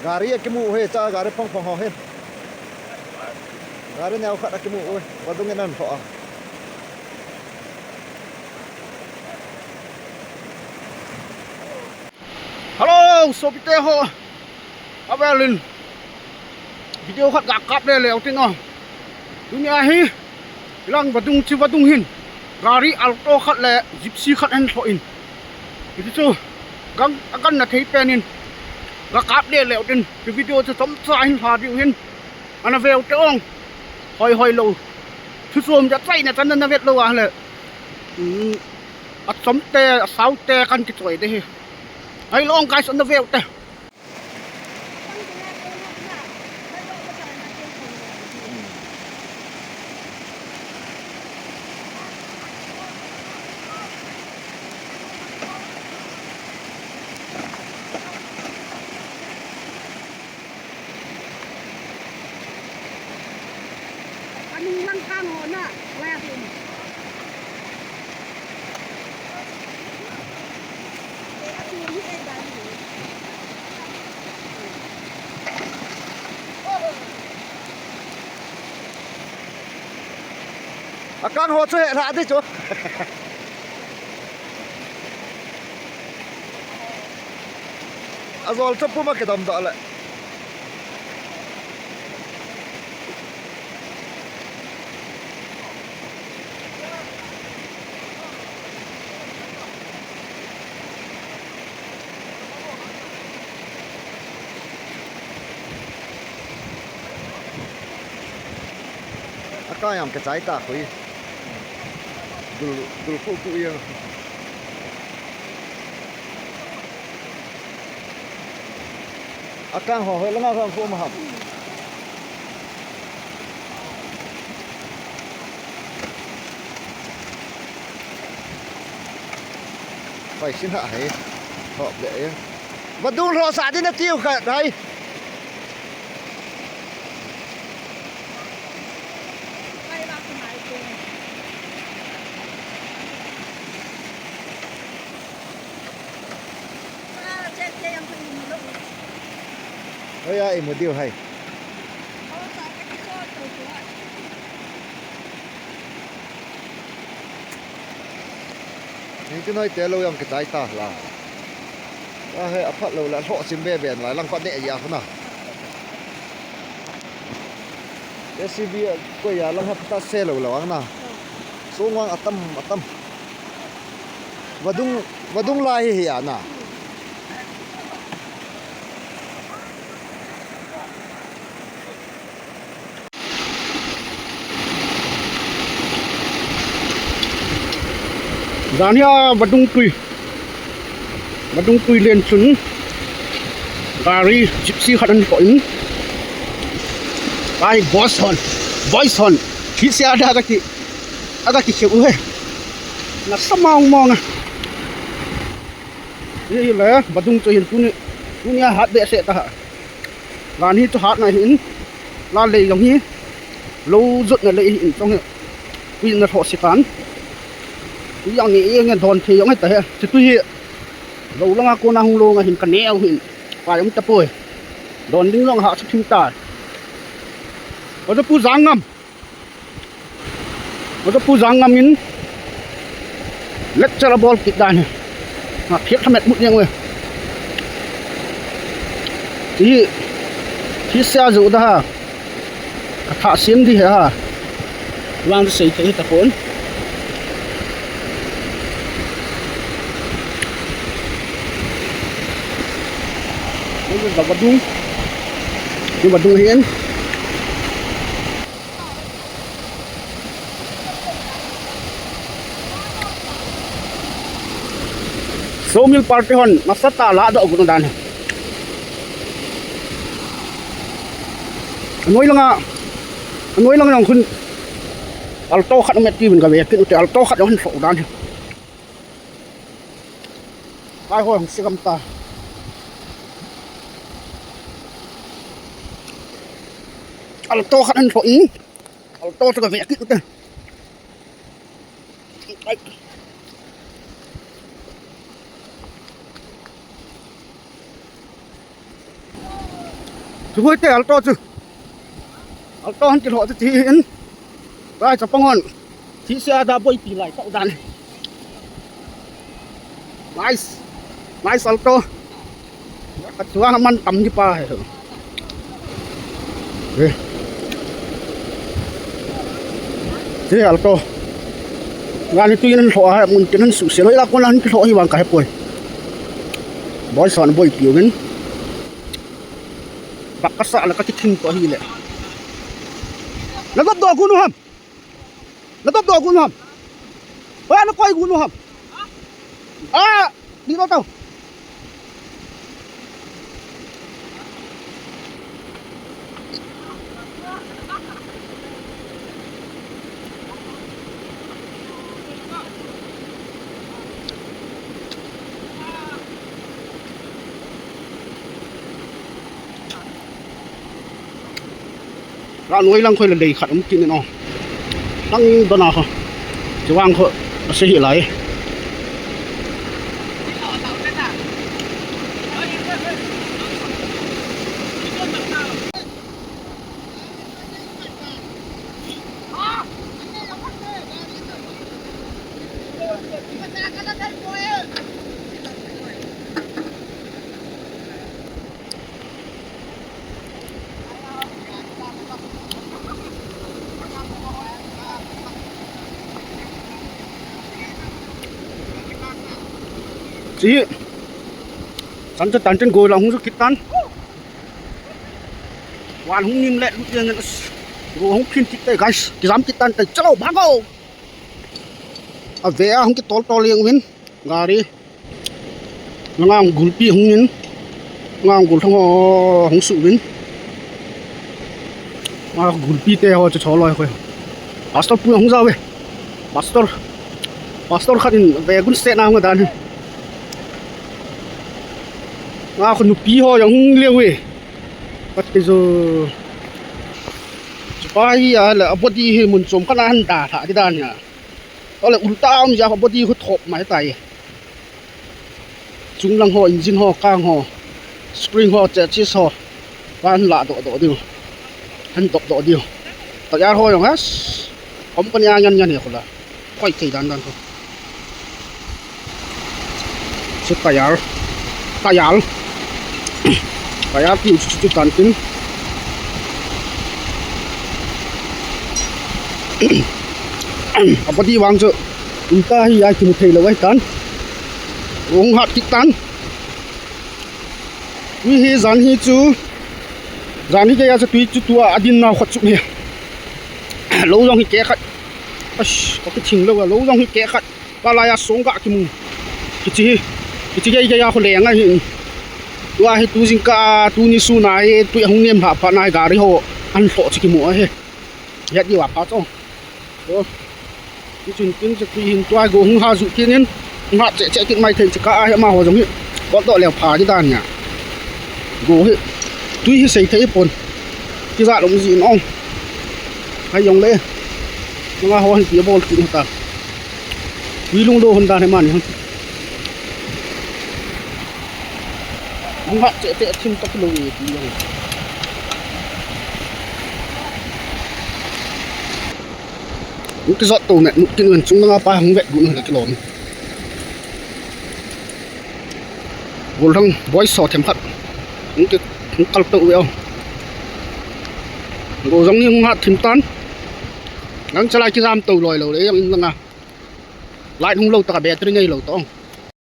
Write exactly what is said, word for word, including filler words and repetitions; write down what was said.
Gari akimu uve, cha gari phang phang ho hin. Gari neo khat akimu uve, vadung in ahin lhoh a. Hello, sopite ho. Avel in video khat ga kap le leu tin o. Tunia hi, hilang vadung, chi vadung hin gari Alto khat le Gypsy khat ahin lhoh in. Hiti chu, gang, agang na thei pen in ga kap le leu tin. Hi video chu chomcha hin lha diu hin. Ana veu te ong. Hoi hoi lou. Thu som ja chai na chan na vet lou a le. Hmm. Achom te, asao te kan kichoi de hi. Hoi lou ong guys, ana veu te. Anung lang khang ho na, waya tin. Akang ho chu he lha di chu. Ajol chu puma kidam doh le. Akang jong kichai ta khui. Dul, dul khu khu jeng. Akang ho, hoi langa kang khu ma ham. Hoi sin ha hai. Hop le e. Vadung lhoh sah ding nati u kha hai. Hoi a, imu diu hai. Ni chu noi te lou jong kichai ta la. A he, aphat lou la, lhoh sim be be lai lang khat ne ya khu na. J C B koi a lang ha pata se lou lou ang na. Sung vang atam, atam. Vadung, vadung lai hi hi a na. Jan hi a vadung tui. Vadung tui len chun gari Gypsy khat ahin lhoh in. Ai, boss hon, boys hon. Thise a da ka ki, aga ki kheu he. Nasa mong mong a. Hi le, vadung chu hin tuni, tuni a hat behseh ta ha. Van hi chu hatna hi in, la lei jong hi, lou jotna lei hi in chong hi, tui na lhoh se tan. Tui jong nge nge don thei jong hi ta he, chu tui hi, lou langa kona hung long a hin ka neo hin, ka jong ta poi. Don ding jong ha chu thim ta. Oja Pu Jangngam. Oja Pu Jangngam in lecture abol kit dan hi. Nga phiat thamet mut jeng uve. Hi, hi sia ju da ha. Ka tha sim di ha. Vang sei thei ta pon. Ni vadung. Ni vadung hin. Sawmill party hon nasatah a ladoh got dan. Anoi langa, anoi langa jong khun Alto khat um e tiuvin kave kit ute, Alto khat jong hin lhoh dan. Kai ho hung sigam ta. Alto khat ahin lhoh in. Alto chu kave kit ute. Ai. Hui te Alto chu. Alto hon kilhoh chu ti in. Rai chapang hon. Thi sia da boipi lai tau dan. Nice. Nice Alto. Ka chuang man tam di pa he. Eh. Te Alto. Gari tu in lhoh a mun tin an su se loi la kon an lhoh hi vang ka he poi. Boy son boipi uvin. Bak ka sa la ka kithing ko hi le. Na dop do gu nu ham. Na dop do gu nu ham. Hoiya na koi gu nu ham. Ah, di lo tau. Ra noi lang khoi le lei khat um kin no. Nang dona kho. Chuang kho ase hi lai. Chi. San cha tan chen go la hung ju kit tan. Wan hung nim le lut jeng ngan as. Go hung phin kit te guys. Kijam kit tan te chalo bang go. A ve a hung kitol tol jeng uvin. Gari. Nga hung gulpi hung in. Nga hung gul thang ho hung su uvin. Nga gulpi te ho chu choloi khoi. Pastor pu hung jao ve. Pastor. Pastor khat in ve gun se na hung dan. Nga khu nupi ho jong hung le ve. Pat te jo. Chupa hi a le a body hi mun chom khat a han da tha di dan ya. Ole ulta um ja body khu thop mai tai. Chunglang ho, engine ho, kang ho, spring ho, chassis ho. Van la do do diu. Han do do diu. Tayar ho jong has. Company a ngan ngan he khula. Koi thei dan dan ho. Chu tayar. Tayar. Tayar tiu chu chu tan tin. A body vang chu. Ulta hi a kimu thei lo ai tan. Hung hat kit tan. Tui hi jan hi chu, jan hi kei a chu tui chu tua a din nau khat chu hi. Lo jong hi keh khat. Ash, ka kithing lo a, lo jong hi keh khat. Ka lai a song ka kimu. Kichi hi, kichi kei kei a khu le ngai hi. Tua hi tu jing ka, tu ni su na hi, tui hung nem ha pha na hi gari ho. An hlo chi kimu a hi. Hiat di wa pha chong. Ko. Ni chun tin chu tui hin tua go hung ha ju kit in. Hung ha che che kit mai thei chu ka a hi ama ho jong hi. Ko to leo pha di dan nia. Go hi. Tui hi sei thei pon. Ki ja lom ji in ong. Hai jong le. Nga ho hi ti bol ti ta. Tui lung do hon dan hi man hi. Hung ha che che thim to kilo e ti jong. Hung kijot to ne, hung kin ven chung langa pa hung vet gu na kilom. Gol thang boy so them khat. Hung ki, hung kal to ve o. Go jong ni hung ha thim tan. Nang chalai kijam to loi lo le jong in langa. Light hung lo ta ka battery nei lo to.